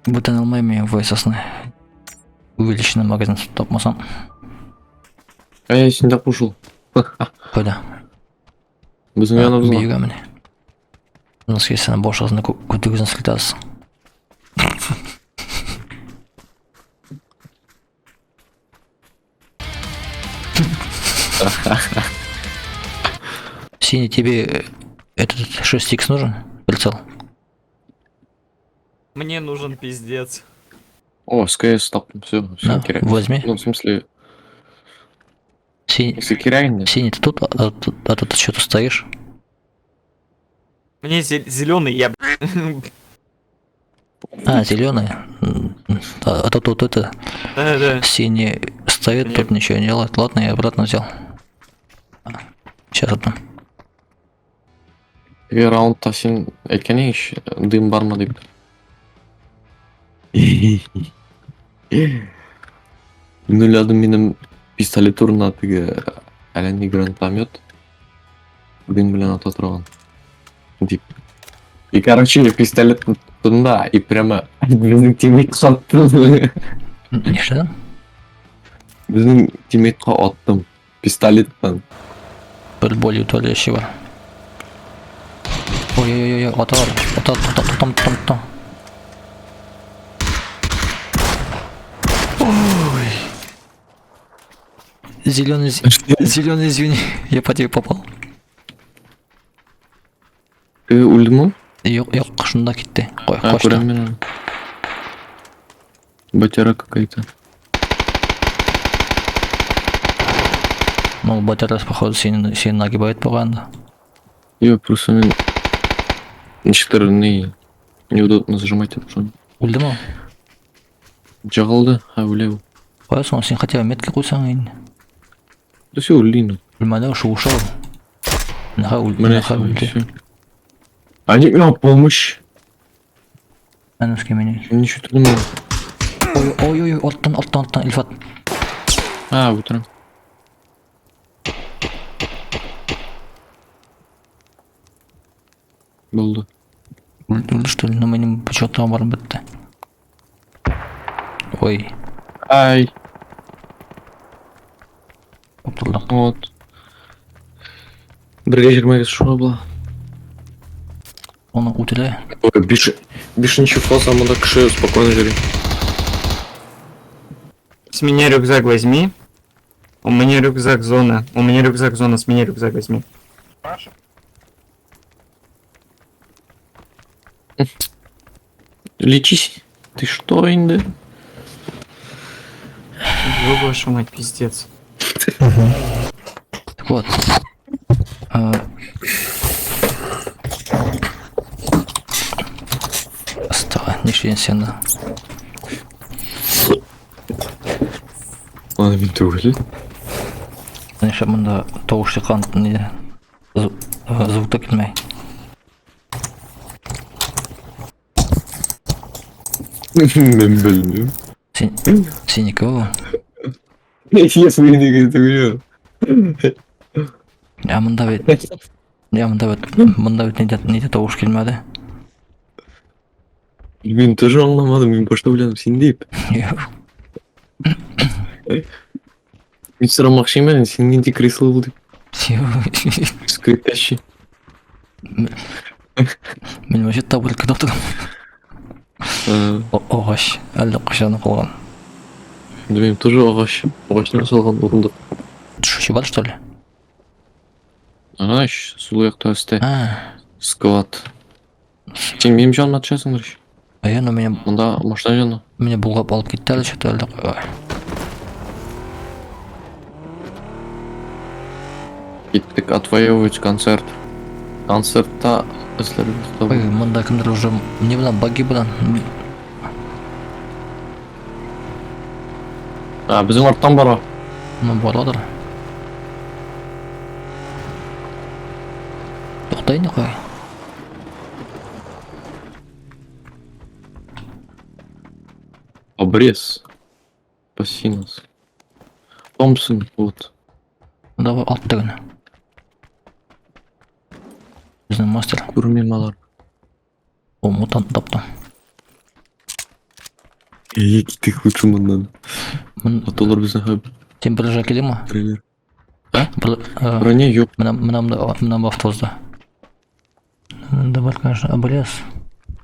Бүтән алмыйм мин ВССны. Увеличенный магазин тапмасам. Әй, син дә кушыл. Кайда? Безнең яныбызга. Биюгә менә. Носки сен башыгызны күтегезне селтәсез. Синий, тебе этот 6х нужен? Прицел? Мне нужен пиздец. О, СКС таптым, все, все На, кирәк. возьми. Ну, в смысле, Синий, если кирәк инде. синий, ты тут, а тут что-то стоишь? Мне зеленый, я. А, зеленый. А тут вот это Да-да. синий стоит, Мне- тут ничего не делает. Ладно, я обратно взял. Сейчас отдам. Теге раундта син әйткән ич, дым бармы дип. Мин уйладым, минем пистолет урынына теге әллә ни гранатомет дым белән ата торган дип. И, короче, пистолет тоттым да, и прямо безнең тиммейтка аттым. Нишләдең? Безнең тиммейтка аттым пистолеттан. Бер более утоляющий бар. Ой-ой-ой, аталар. Ата, ата, тотам, тотам, тотам. Ой. Зеленый, зеленый, извини, я по тебе попал. Э, үлдеме ул? Юк, юк, шунда китте. Кой, А, качты. күрәм мин аны. Батяра какая-то. Ну, батарас, походу, сине нагибает булган да. Юк, просто мин ничектер не неудобно зажимать это шуны. Үлдеме ул? Жагылды, а үлә ул. Каясың, син хотя бы метка куйсаң инде. Да все, үлде инде. Үлмәде, шуыша ул. Нәхә үл, Менә нәхә үлде. всё. А не миңа помощь. Әнә үскә мине. Ничего трудного. Ой, ой, ой, арттан, арттан, арттан, Илфат. А, утром. Булды. Үлде, что ли? Ну, минем почётыма барып бетте. Ой, Ай, топтырдык. вот. Бергә җөрмәгез шуңа була. Аны үтерә. Ой, биш, бишенче фаза монда кеше спокойно йөри. С меня рюкзак возьми. У меня рюкзак зона. У меня рюкзак зона, с меня рюкзак возьми. Лечись. Ты что, инде? Ёб вашу мать, пиздец. Так вот. Астага, нишлисең син анда? Аны мин түгел. Нишләп монда тавыш чыккан нидә? Звук та килмәй. Мин белмим. Син синеке ул. Yes, минеке түгел. Я монда бит. Я монда бит. Монда бит нидә тавыш килмәде. Мин тоже аңламадым, мин башта уйладым син дип. Юк. Мин сорамакчы идем, син нинди кресло бул дип. Юк. Скрипящий. Мин вообще таблеткада утырам. Агач. Әллә кайчан калган. Белмим, тоже агач. Агачтан ясалган урындык. Төшүче бар, что ли? Агач, сул якта өстә. А, Склад. Син минем җаныма төшәсеңдер ич. а я, ну меня, Монда машина җаны. меня булгап алып китте әле что-то әллә кая. Киттек отвоевывать концерт. Концертта эзләрбез Ой, табып. монда кемдер уже не белән баги белән. А, безнең арттан бара. Ну барадыр. Туктай инде кая. Обрез. Спаси нас. Томпсон, вот. Давай ат тегене. Безнең мастер. Күрмим алар. О, мутант таптым. Әйе, киттек лучше моннан. Мын- А то алар безне хәб Син бер килдеңме? бирәләр. А? Бер, Броня юк. менә менә монда менә бу автобуста. Монда бар, конечно, обрез.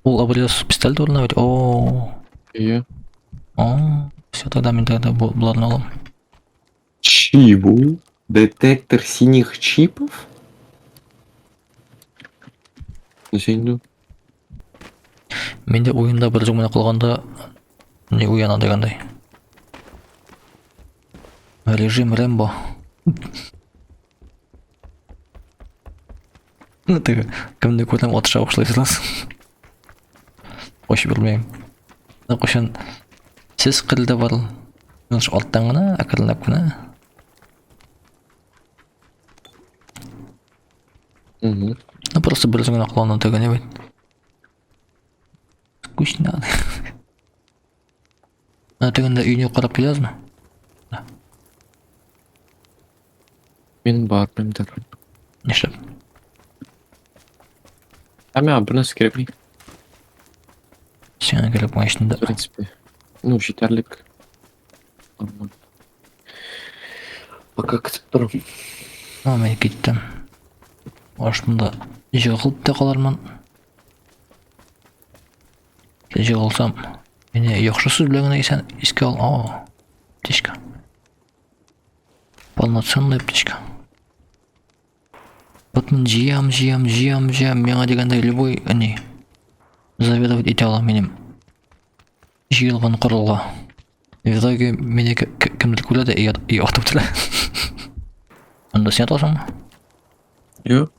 Ул обрез пистолет урынына бит. О, Әйе. о, все, тогда мин тогда боларны алам. Чего? Детектор синих чипов? Нәрсә инде ул? Миндә уенда бер менә калганда не уяна дигәндәй. Режим Рэмбо. Ну теге кемне күрәм атыша башлыйсыз. Кайчы белмим. Кайчан сез кырылда бар. Мин шу арттан гына әкренләп кенә. Мгм. Ну просто бер генә куллану теге не бит. Скучно. Ә тегендә өйне карап киләсезме? Мин бармыйм да. Нишләп? Ә миңа бер нәрсә кирәкми. Сиңа кирәк булган В принципе. Ну, җитәрлек. Нормально. Пока көтеп торам. А, мин киттем. Аш монда җыгылып та калармын. Җыгылсам, мине яхшы сүз белән генә исән искә ал. О, птичка. Полноценная птичка. Вот мин җыям, җыям, җыям, җыям. Миңа дигәндә любой ни заведовать итә ала минем җыелган коралга. В итоге мине кемдер күрә дә и атып үтерә. Анда син атасыңмы? Юк.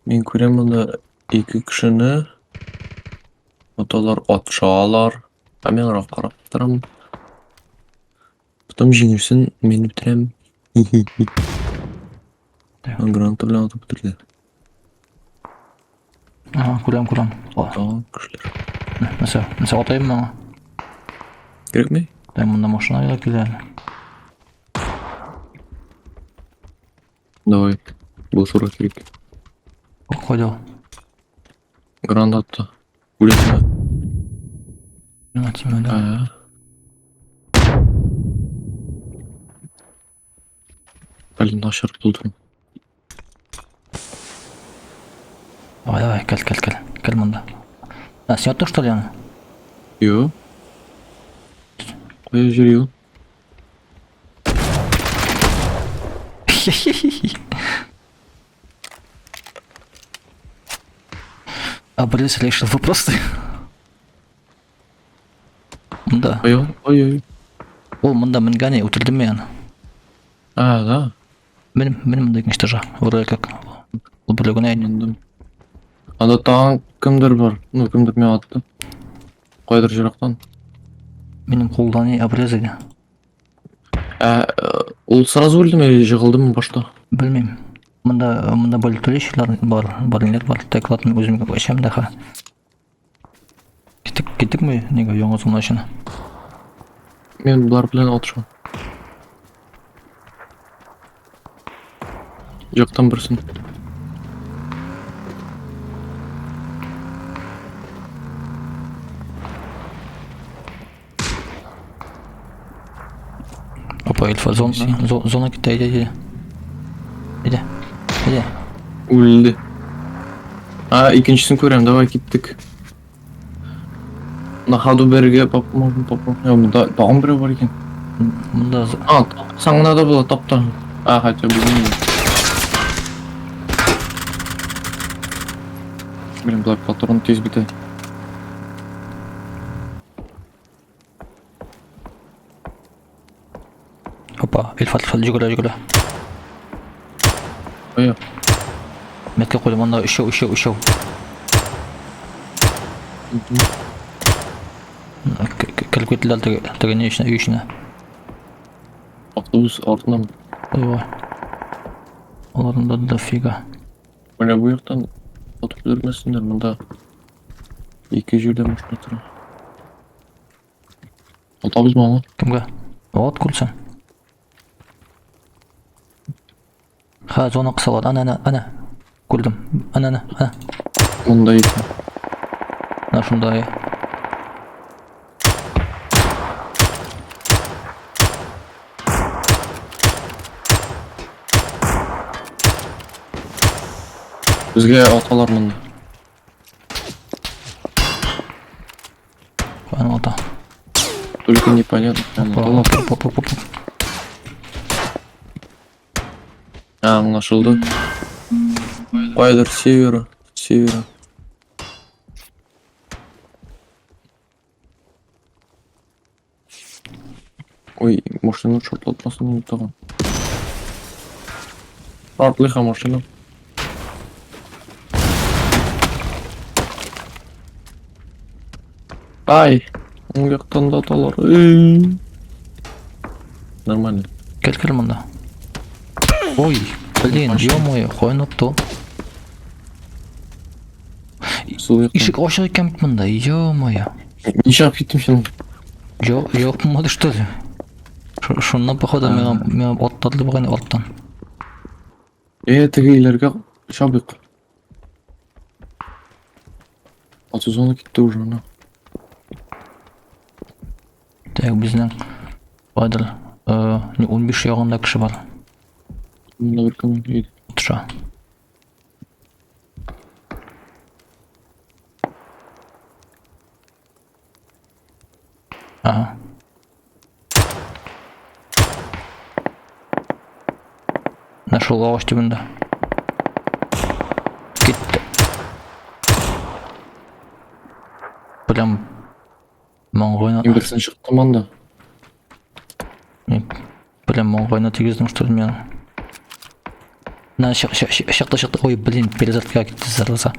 Мин күрәм монда ике кешене. Вот алар атышалар. Ә мин аларга карап торам. Потом җиңелсен, мин үтерәм. Граната белән атып үтерде. Ага, күрәм, күрәм. О, Тагын кешеләр. нәрсә, нәрсә атайыммы аңа? Кирәкми? Ә монда машина да килә әле. Давай. Булышырга кирәк. Кайда ул? Граната. Үләсеңме? Миңа тимәде. Ә. Блин, начар булдым. Давай, давай, кел, кел, кел. Кел монда. А, син аттың что ли аны? Юк. Кая йөри ул? Обрез решил вопросы. Монда. Кая? Ой-ой. Ул монда менгән, үтердем мин аны. А, да. Мин мин монда икенче этажа. Вроде как. Ул бер генә инде. Мендем. Анда тагын кемдер бар. Ну, кемдер миңа атты. Кайдыр ерактан. Минем кулда не обрез иде. Ә, ул сразу үлдеме или җыгылдымы башта? Белмим. Монда монда болтулищлар бар, бар ниләр бар. Так ладно, үзем эчәм дә ха. Киттек, киттекме нигә яңа зона эченә? Мин болар белән атышам. Жактан берсен. Опа, Эльфа, зон, зона китте, әйдә, әйдә. Әйдә. Әйдә. Үлде. А, икенчесен күрәм, давай киттек. На ходу бергә пап, можно пап. Я, монда тагын берәү бар икән. Монда А, тапсаң гына да була, тап та. А, хотя бы белмим. Блин, болар патрон тиз бетә. Опа, Эльфа, Эльфа, йөгерә, йөгерә. Кая? Метка куйдым, анда өчәү, өчәү, өчәү. Кереп киттеләр теге, теге ни эченә, өй эченә. Автобус артыннан. Ой, аларында дофига. Менә бу яктан атып өлгермәсеннәр, монда ике җирдә машина тора. Атабызмы аңа? Кемгә? Ат күрсәң. Ха, зона кысалар. Ана, ана, ана. Күрдем. Ана, ана, ана. Монда ике. Ана шунда. Безгә аталар монда. Каян ата? Только непонятно. Опа, Аталар. оп, оп, оп, оп. А, аңлашылды. Кайдыр севера, севера. Ой, машина шартлатмасын инде тагын. Шартлый һәм машина. Ай, уң яктан да аталар. Эй. Нормально. Кел, кел монда. Ой, блин, ё-моё, каян атты ул? Сул яктан. Ишек ачык икән бит монда, ё-моё. Ничек киттем син? Юк, юк булмады что ли? Шуннан походу миңа аттады бугай арттан. Э, теге өйләргә чабыйк. Ату зона китте уже, ана. Так, безнең кайдыр, не 15 ягында кеше бар. Монда бер кем иде. Төшә. Ага. Нашел агач төбендә. Китте. Прям маңгайына Мин берсен чыктым анда. Мин прям маңгайына тигездем, что ли, миңа. На, чыкты, чыкты. Ой, блин, перезарядка китте, зараза.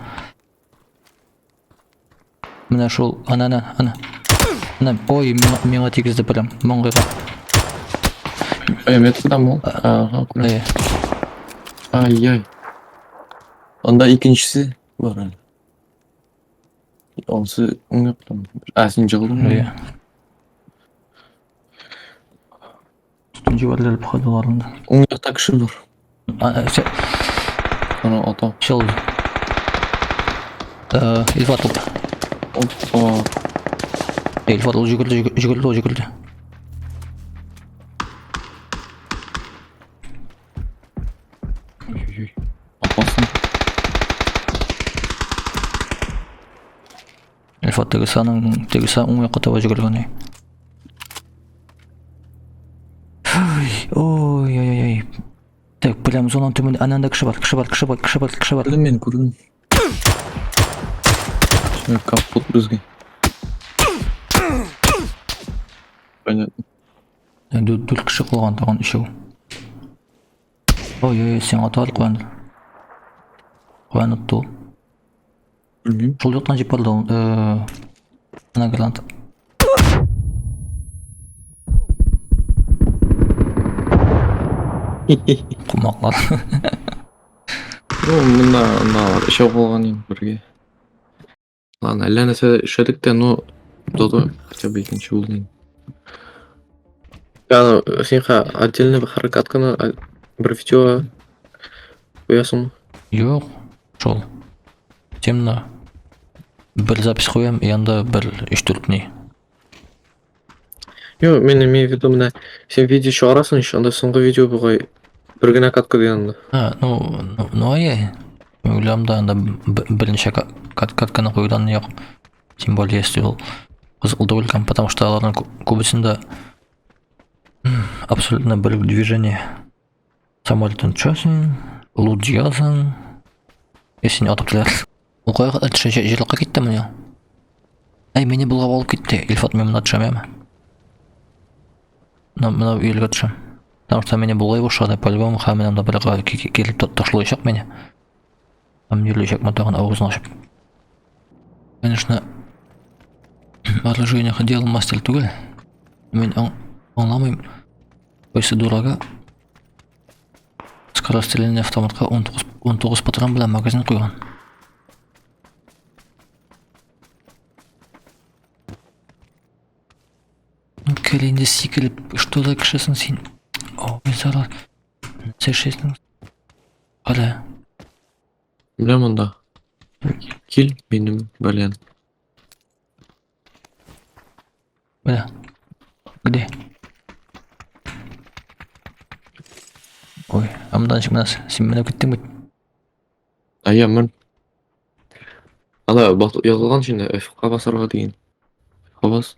Менә шул, ана, ана, ана. Ана, ой, миңа тигезде прям, маңгайга. Ай, меткадан ул. Ага, күрәм. Әйе. Ай-яй. Анда икенчесе бар әле. Анысы уң яктан. А, син җыгылдың. Әйе. Өстен җибәрделәр походу аларны. Уң якта кеше бар. А, Ана ата. Чыл. Илфат ул. Опа. Илфат ул йөгерде, йөгерде, ул йөгерде. Ой-ой-ой. Опасно. Илфат тегесе аның, тегесе уң якка таба йөгергән. Ой, ой, ой, ой. Так, прям зонаның төбендә ананда кеше бар, кеше бар, кеше бар, кеше бар, кеше бар. Күрдем мин, күрдем. Всё, капот безгә. Понятно. Дүрт кеше калган тагын өчәү. Ой, ой, ой, сиңа атар куян. Куян отты ул. Белмим. Шул яктан җип барды ул. Ана гранат. Кумаклар. Ну, монда анда өчәү калган инде бергә. Ладно, әллә нәрсә эшләдек тә, но зато хотя бы икенче булды инде. Я, син отдельно бер хәрәкәтканы бер видео куясың. Юк, шул. Темно. Бер запись куям, янда бер 3-4 ни. Юк, мин имею в виду, менә син видео чыгарасың ич, анда соңгы видео бугай бер генә катка дигән анда. А, ну, ай, мин уйлыйм да, анда берничә катканы куюдан юк. Тем более, если ул кызыклы түгел икән, потому что аларның күбесендә абсолютно бер үк движение. Самолеттан төшәсең, лут җыясың, и сине атып киләр. Ул кая кадәр төшә, җир киттеме ул? Әй, мине болгап алып китте. Илфат, мин монда төшәм, яме. Менә өелгә төшәм. Потому что мине болгай башлады, по-любому һәм менә монда бер килеп ташлаячак мине. Һәм йөрләячәк тагын авызын ачып. Конечно, оружейных дел мастер түгел. Мин аңламыйм. Кайсы дурага скорострельный автоматка 19 патрон белән магазин куйган. Ну, кел инде сикереп, что за кешесең син? Ой, зарар. Нәрсә эшлисең? Кара. Менә монда. Кил минем белән. Менә. Где? Ой, а монда ничек менә син менә киттең бит. Әйе, мен. Анда язылган инде F-ка басарга дигән. F-ка бас.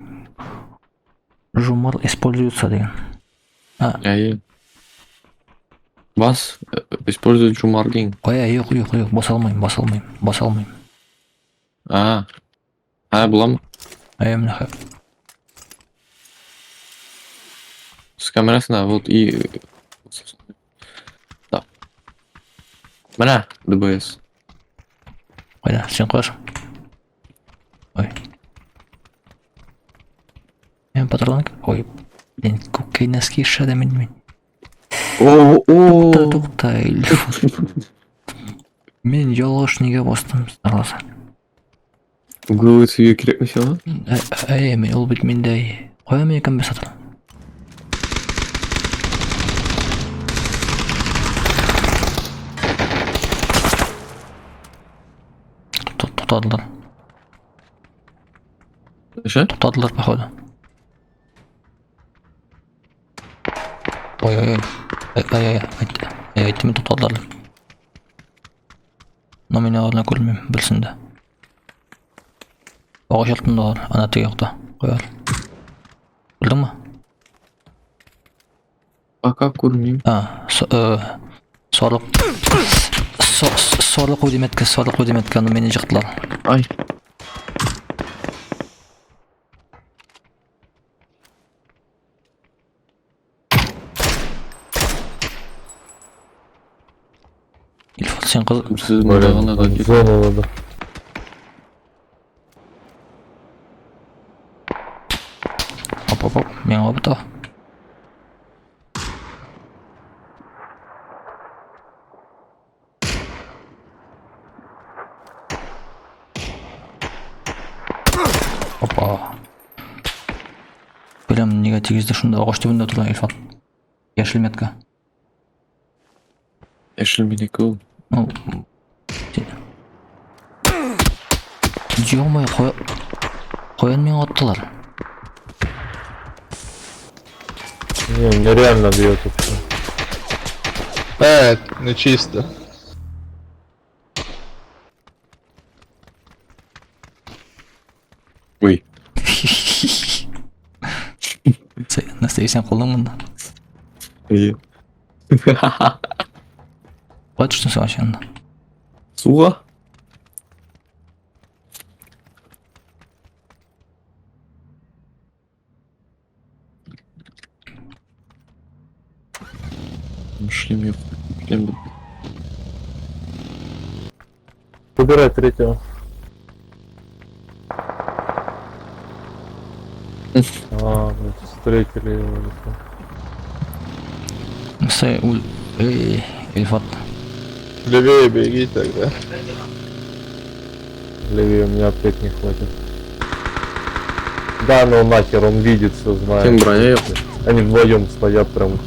Жумар используется дигән. Әйе. Бас, использовать жумар дигән. Кая, юк, юк, юк, баса алмыйм, баса алмыйм, баса алмыйм. А. А, буламы? Әйе, менә хәп. С камерасына вот и Да. Менә ДБС. Кайда, син куясың. Ой. Мен патрон. Ой, блин, күккәй носки шәдә мин мин. О, о. Тукта, тукта, Ильф. Мин ялгыш нигә бастым, зараза. Угловой цвет кирәкме сиңа? Әйе, мин ул бит миндә. Кая мин икән басатыр? Тотадылар. Нәрсә? Тотадылар, походу. Ой, ой, ой. Ай, ай, ай, ай, әйттем, тотадылар. Но мин аларны күрмим, берсен дә. Агач артында алар, ана теге якта. Куяр. Күрдеңме? Пока күрмим. А, сарык. Сарык куйды метка, сарык куйды метка, аны мине жыктылар. Ай. Илфат, син кыз Сез монда гына да кит. Зону надо. Оп, оп, оп, миңа бата. Опа. Беләм, нигә тигезде шунда агач төбендә торган Илфат. Яшел метка. Яшел минеке ул. Ну, Ё-моё, каян миңа аттылар? Не, мне реально бьет тут. Нечисто. Ой. Нәрсә, син калдың монда? Әйе. Кая төштең син агач янында? Суга. Шлем юк. Шлем бетте. Выбирай третьего. А, блядь, встретили его. Нәрсә, ул Эй, Илфат. Левее беги тогда. Левее у меня опять не хватит. Да, ну нахер, он видит все, знает. Кем броня юк? Они вдвоем стоят прям.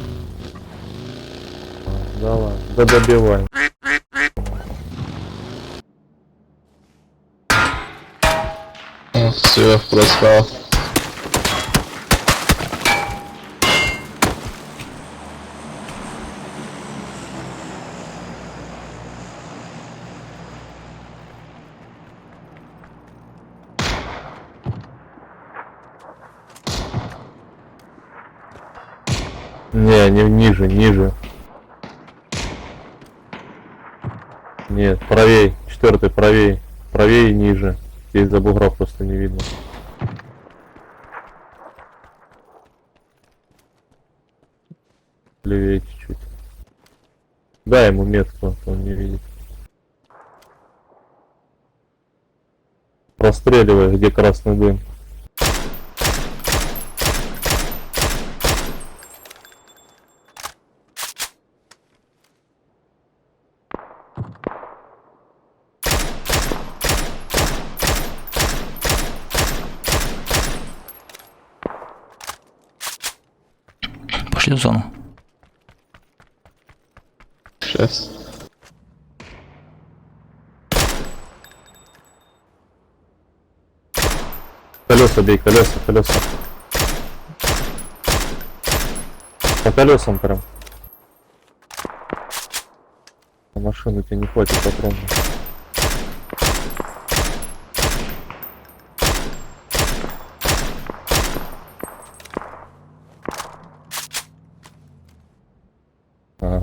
А, давай, да добивай. Все, просрал. Не, не ниже, ниже. Нет, правей, четвертый правей. Правее и ниже. Здесь за бугра просто не видно. Левее чуть-чуть. Дай ему метку, а то он не видит. Простреливай, где красный дым. Пошли в зону. Сейчас. Колеса бей, колеса, колеса. По колесам прям. На машину тебе не хватит патронов.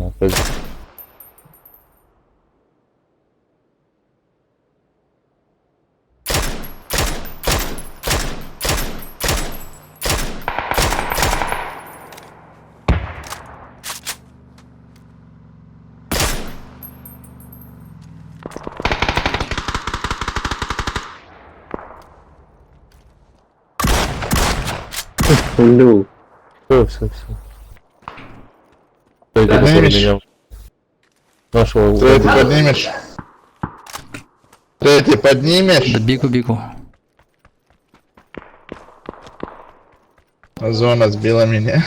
Ага, опять. Лю. Все, все, все. Эти, которые Поднимешь? меня... Нашего... Третий поднимешь? Третий поднимешь? Да бегу, бегу. Зона сбила меня.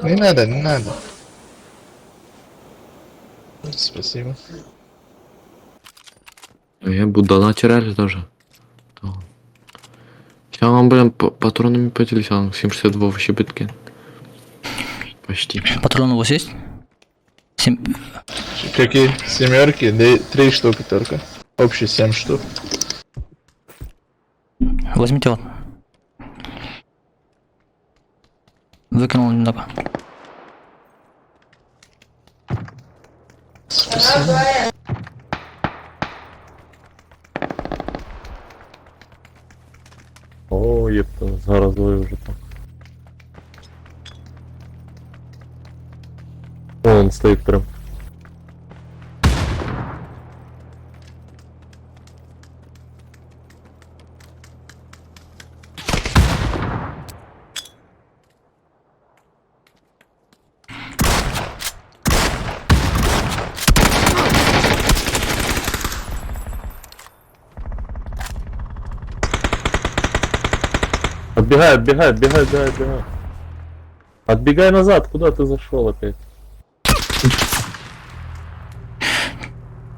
Не надо, не надо. Спасибо. Я буду донатер тоже. Сейчас вам, блин, патронами поделись, а 762 вообще битки. Почти. Патроны у вас есть? Семь. Какие? Семерки? Три штуки только. Общий 7 штук. Возьмите вот. Выкинул немного. Спасибо. О, епта, заразой уже там. Вон он стоит прям. Отбегай, отбегай, отбегай, отбегай, отбегай. Отбегай назад, куда ты зашел опять?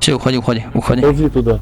Все, уходи, уходи, уходи. Ползи туда.